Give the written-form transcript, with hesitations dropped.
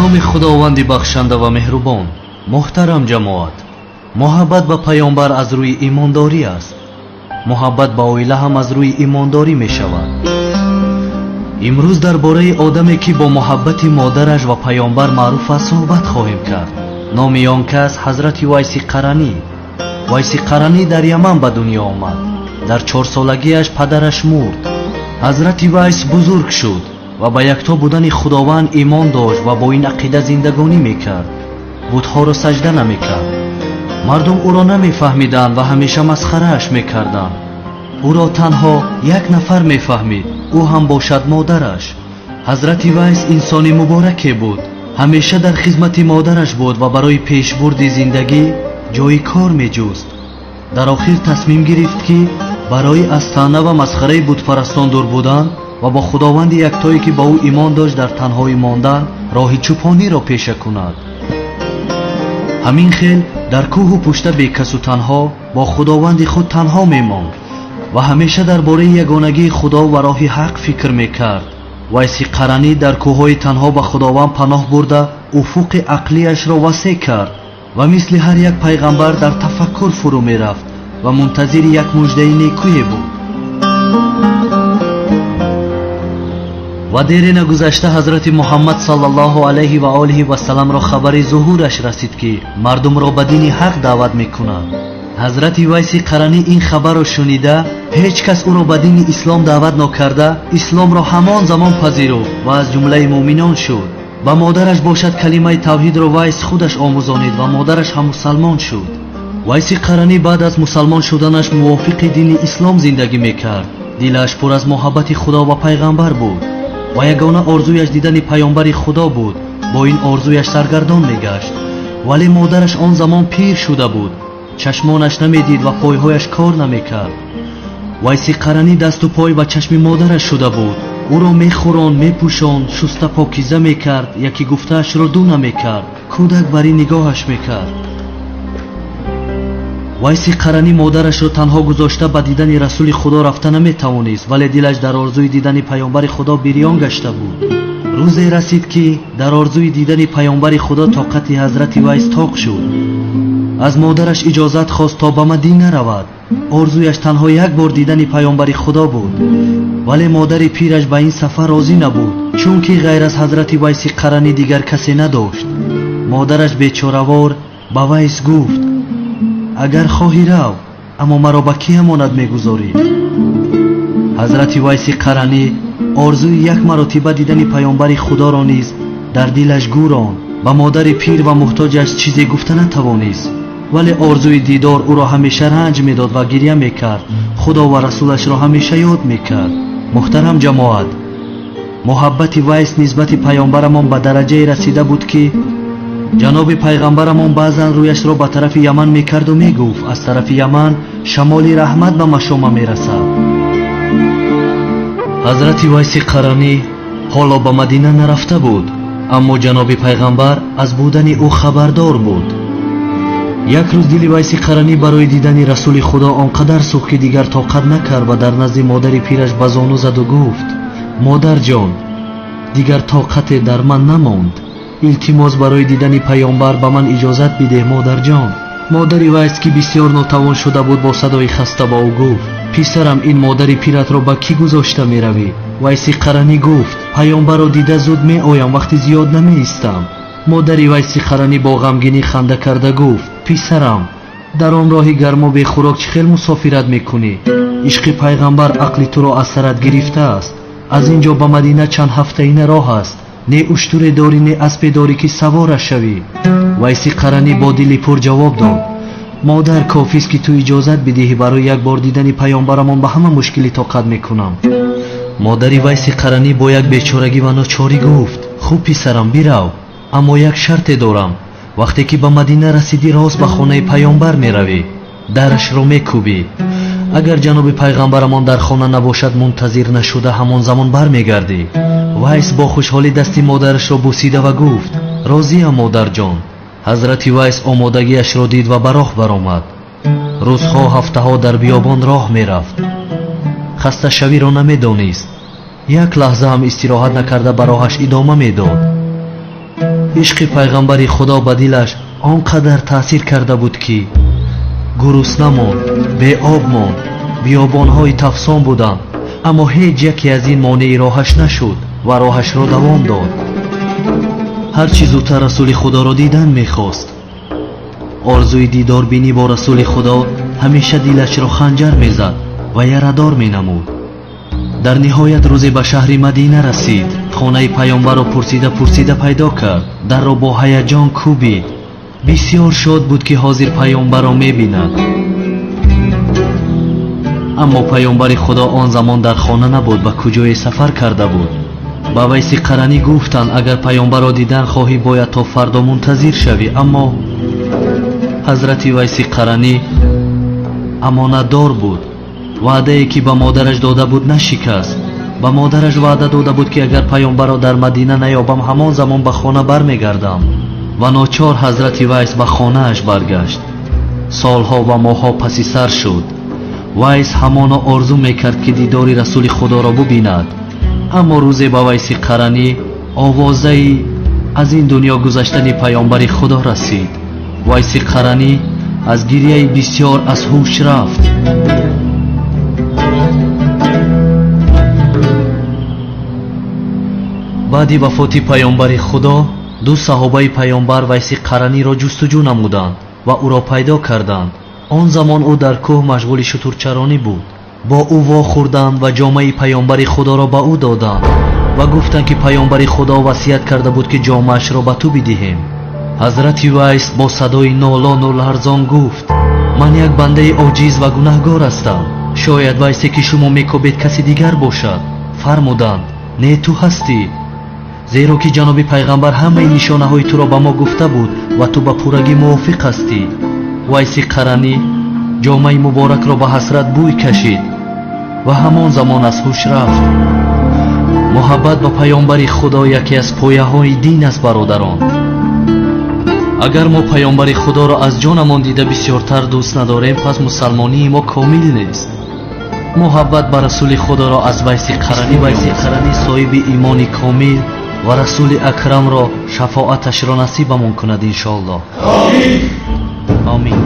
Номи Худованди бахшанда ва меҳрубон. Муҳтарам ҷамоат, муҳаббат ба паёмбар аз рӯи имондорӣ аст. Муҳаббат ба оила ҳам аз рӯи имондорӣ мешавад. Имрӯз дар бораи одаме, ки бо муҳаббати модараш ва паёмбар маъруф аст, суҳбат хоҳем кард. Номи он кас Ҳазрати Вайси Қаранӣ. Вайси Қаранӣ дар Яман ба дунё омад. Дар 4-солагиаш падараш мурд. Ҳазрати Вайс бузург шуд ва ба якто будани Худованд имон дошт ва бо ин ақида зиндагонӣ мекард. Бутҳоро саҷда намекард. Мардум ӯро намефаҳмиданд ва ҳамеша масхарааш мекарданд. Ӯро танҳо як нафар мефаҳмид, ӯ ҳам бошад модараш. Ҳазрати Вайс инсони мубораке буд. Ҳамеша дар хизмати модараш буд ва барои пешбурди зиндагӣ ҷои кор меҷуст. Дар охир тасмим гирифт, ки барои аз таъна ва масхараи бутпарастон дур будан ва бо Худованди яктое, ки ба ӯ имон дошт, дар танҳоӣ мондан, роҳи чӯпониро пеша кунад. Ҳамин хел дар кӯҳу пушта бекасу танҳо бо Худованди худ танҳо мемонд ва ҳамеша дар бораи ягонагии Худо ва роҳи ҳақ фикр мекард. Вайси Қаранӣ дар кӯҳҳои танҳо ба Худованд паноҳ бурда, уфуқи ақлияшро васеъ кард ва мисли ҳар як пайғамбар дар тафаккур фурӯ мерафт ва мунтазири як муждаи некӯе буд. Ва дере нагузашта Ҳазрати Муҳаммад саллаллоҳу алайҳи ва олиҳи васалламро хабари зуҳураш расид, ки мардумро ба дини ҳақ даъват мекунад. Ҳазрати Вайси Қаранӣ ин хабарро шунида, ҳеҷ кас ӯро ба дини ислом даъват нокарда, исломро ҳамон замон пазируфт ва аз ҷумлаи муъминон шуд. Ба модараш бошад, калимаи тавҳидро Вайс худаш омӯзонид ва модараш ҳам мусалмон шуд. Вайси Қаранӣ баъд аз мусалмон шуданаш мувофиқи дини ислом зиндагӣ мекард. Дилаш пур аз муҳаббати Худо ва пайғамбар буд ва ягона орзуяш дидани паёмбари Худо буд. Бо ин орзуяш саргардон мегашт. Вале модараш он замон пир шуда буд, чашмонаш намедид ва пойҳояш кор намекард. Вайси Қаранӣ дасту пой ва чашми модараш шуда буд. Ӯро мехӯронд, мепӯшонд, шуста покиза мекард, яке гуфтаашро ду намекард, кӯдак бар ин нигоҳаш мекард. Вайси Қаранӣ модарашро танҳо гузошта ба дидани Расули Худо рафта наметавонист, вале дилаш дар орзуи дидани паёмбари Худо бирён гашта буд. Рӯзе расид, ки дар орзуи дидани паёмбари Худо тоқати Ҳазрати Вайс тоқ шуд. Аз модараш иҷозат хост, то ба Мадина равад. Орзуяш танҳо як бор дидани паёмбари Худо буд. Вале модари пираш ба ин сафар розӣ набуд, чунки ғайр аз Ҳазрати Вайси Қаранӣ дигар касе надошт. Модараш бечоравор ба Вайс гуфт: «Агар хоҳӣ, рав, аммо маро ба кӣ амонат мегузорӣ?» Ҳазрати Вайси Қаранӣ орзуи як маротиба дидани паёмбари Худоро низ дар дилаш гӯронд. Ба модари пир ва муҳтоҷаш чизе гуфта натавонист, вале орзуи дидор ӯро ҳамеша ранҷ медод ва гирья мекард, Худо ва Расулашро ҳамеша ёд мекард. Муҳтарам ҷамоат, муҳаббати Вайс нисбати паёмбарамон ба дараҷае расида буд, ки ҷаноби пайғамбарамон баъзан рӯяшро ба тарафи Яман мекарду мегуфт: «Аз тарафи Яман шамоли раҳмат ба машома мерасад». Ҳазрати Вайси Қаранӣ ҳоло ба Мадина нарафта буд, аммо ҷаноби пайғамбар аз будани ӯ хабардор буд. Як рӯз дили Вайси Қаранӣ барои дидани Расули Худо он қадар сӯхт, ки дигар тоқат накард ва дар назди модари пираш ба зону заду гуфт: «Модарҷон, дигар тоқате дар ман намонд. Илтимос, барои дидани паёмбар ба ман иҷозат бидеҳ, модарҷон». Модари Вайс, ки бисёр нотавон шуда буд, бо садои хаста ба ӯ гуфт: «Писарам, ин модари пиратро ба кӣ гузошта меравӣ?» Вайси Қаранӣ гуфт: «Паёмбарро дида зуд меоям, вақти зиёд намеистам». Модари Вайси Қаранӣ бо ғамгинӣ ханда карда гуфт: «Писарам, дар он роҳи гармо бехӯрок чӣ хел мусофират мекунӣ? Ишқи пайғамбар ақли туро аз сарат гирифтааст. Аз ин ҷо ба Мадина чанд ҳафтаина роҳ аст. Не уштуре дорӣ, не аспе дорӣ, ки савора шавӣ». Вайси Қаранӣ бо дили пур ҷавоб дод: «Модар, кофист, ки ту иҷозат бидиҳӣ, барои як бор дидани паёмбарамон ба ҳама мушкилӣ тоқат мекунам». Модари Вайси Қаранӣ бо як бечорагӣ ва ночорӣ гуфт: «Хуб, писарам, бирав, аммо як шарте дорам. Вақте ки ба Мадина расидӣ, рост ба хонаи паёмбар меравӣ, дарашро мекӯбӣ. Агар ҷаноби пайғамбарамон дар хона набошад, мунтазир нашуда ҳамон замон бармегардӣ». Вайс бо хушҳолӣ дасти модарашро бусида ва гуфт: «Розиям, модарҷон». Ҳазрати Вайс омодагиашро дид ва ба роҳ баромад. Рӯзҳо, ҳафтаҳо дар биёбон роҳ мерафт, хасташавиро намедонист, як лаҳза ҳам истироҳат накарда ба роҳаш идома медод. Ишқи пайғамбари Худо ба дилаш он қадар таъсир карда буд, ки гурусна монд, беоб монд, биёбонҳои тафсон буданд, аммо ҳеҷ яке аз ин монеи роҳаш нашуд ва роҳашро давом дод. Ҳарчи зудтар Расули Худоро дидан мехост. Орзуи дидорбинӣ бо Расули Худо ҳамеша дилашро ханҷар мезад ва ярадор менамуд. Дар ниҳоят рӯзе ба шаҳри Мадина расид. Хонаи паёмбарро пурсида пурсида пайдо кард. Дарро бо ҳаяҷон кӯбид. Бисёр шод буд, ки ҳозир паёмбарро мебинад. Аммо паёмбари Худо он замон дар хона набуд, ба куҷое сафар карда буд. Ба Вайси Қаранӣ гуфтанд: агар паёмбарро дидан хоҳӣ, бояд то фардо мунтазир шавӣ. Аммо ҳазрати Вайси Қаранӣ амонатдор буд. Ваъдае, ки ба модараш дода буд, нашикаст. Ба модараш ваъда дода буд, ки агар паёмбарро дар Мадина наёбам, ҳамон замон ба хона бармегардам. Ва ночор ҳазрати Вайс ба хонааш баргашт. Солҳо ва моҳҳо паси сар шуд. Вайс ҳамоно орзу мекард, ки дидори Расули Худоро бубинад. Аммо рӯзе ба Вайси Қаранӣ овозаи аз ин дунё гузаштани паёмбари Худо расид. Вайси Қаранӣ аз гирияи бисёр аз ҳуш рафт. Баъди вафоти паёмбари Худо ду саҳобаи паёмбар Вайси Қараниро ҷустуҷӯ намуданд ва ӯро пайдо карданд. Он замон ӯ дар кӯҳ машғули шутурчаронӣ буд. Бо ӯ вохӯрданд ва ҷомаи паёмбари Худоро ба ӯ доданд ва гуфтанд, ки паёмбари Худо васият карда буд, ки ҷомаашро ба ту бидиҳем. Ҳазрати Вайс бо садои нолону ларзон гуфт: ман як бандаи оҷиз ва гунаҳгор ҳастам. Шояд Вайсе, ки шумо мекобед, каси дигар бошад. Фармуданд: не, ту ҳастӣ, зеро ки ҷаноби пайғамбар ҳамаи нишонаҳои туро ба мо гуфта буд ва ту ба пуррагӣ мувофиқ ҳастӣ. Вайси Қаранӣ ҷомаи муборакро ба ҳасрат бӯй кашид ва ҳамон замон аз ҳуш рафт. Муҳаббат ба паёмбари Худо яке аз пояҳои дин аст, бародарон. Агар мо паёмбари Худоро аз ҷонамон дида бисёртар дӯст надорем, пас мусалмонии мо комил нест. Муҳаббат ба Расули Худоро аз Вайси Қаранӣ. Вайси Қаранӣ соҳиби имони комил ва Расули Акрамро шафоаташро насибамон кунад, иншоаллоҳ. Омин.